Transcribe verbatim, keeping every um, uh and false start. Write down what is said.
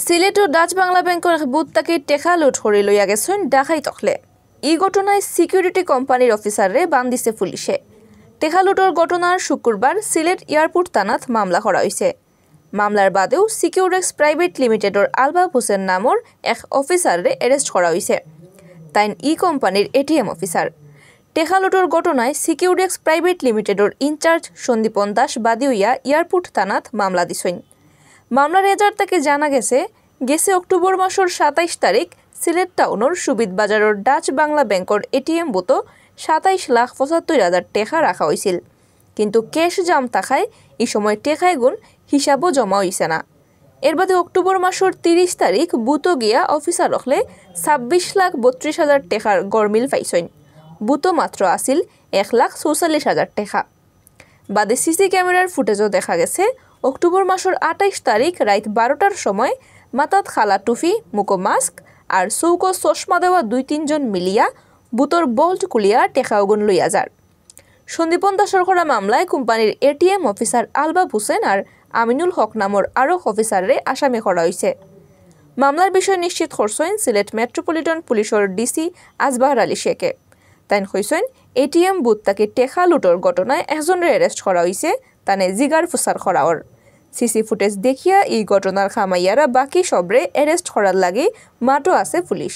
সিলেটো ডাচ বাংলা ব্যাংকর এক বুথ থাকি টেকা লুট করি লইয়া গেছইন ডাকাইত অকলে। ই ঘটনায় সিকিউরিটি কোম্পানির অফিসাররে বান্ধিছে পুলিশে। টেকা লুটর ঘটনার শুক্রবার সিলেট এয়ারপোর্ট থানাত মামলা করা অইছে। মামলার বাদেও সিকিউরেক্স প্রাইভেট লিমিটেডর আলবাব হোসেন নামর এক অফিসাররে অ্যারেস্ট করা অইছে। তাইন ই কোম্পানির এটিএম অফিসার। টেকা লুটর ঘটনায় সিকিউরেক্স প্রাইভেট লিমিটেডর ইনচার্জ সন্দীপন দাস বাদী অইয়া এয়ারপোর্ট থানাত মামলা দিছইন। মামলার এজার থাকি জানা গেছে, গেছে অক্টোবর মাসর সাতাইশ তারিখ সিলেট টাউনর সুবিদ বাজারর ডাচ বাংলা ব্যাংকর এটিএম বুথো সাতাইশ লাখ পঁচাত্তর হাজার টেকা রাখা অইছিল, কিন্তু ক্যাশ জাম থাকায় ই সময় টেকাগুন হিসাবো জমা অইছে না। এরবাদে অক্টোবর মাসর তিরিশ তারিখ বুথো গিয়া অফিসার অকলে ছাব্বিশ লাখ বত্রিশ হাজার টেকার গরমিল পাইছইন। বুথো মাত্র আছিল এক লাখ চৌচল্লিশ হাজার টেকা। বাদে সিসি ক্যামেরার ফুটেজো দেখা গেছে, অক্টোবর মাসর আটাইশ তারিখ রাইত বারোটার সময় মাথাত কালা টুপি, মুখো মাস্ক আর চউখো চশমা দেওয়া দুই তিনজন মিলিয়া বুথর ভল্ট খুলিয়া টেকাগুন লইয়া যার। সন্দীপন দাসর করা মামলায় কোম্পানির এটিএম অফিসার আলবাব হোসেন আর আমিনুল হক নামর আরক অফিসাররে আসামি করা অইছে। মামলার বিষয় নিশ্চিত করছইন সিলেট মেট্রোপলিটন পুলিশর ডিসি আজবাহর আলী শেখে। তাইন কইছইন, এটিএম বুথ থাকি টেকা লুটর ঘটনায় একজনরে অ্যারেস্ট করা অইছে, তানে জিগার ফুসার করা অর। সিসি ফুটেজ দেখিয়া ই ঘটনার কামাইয়ারা বাকি সবরে অ্যারেস্ট করার লাগি মাঠো আছে পুলিশ।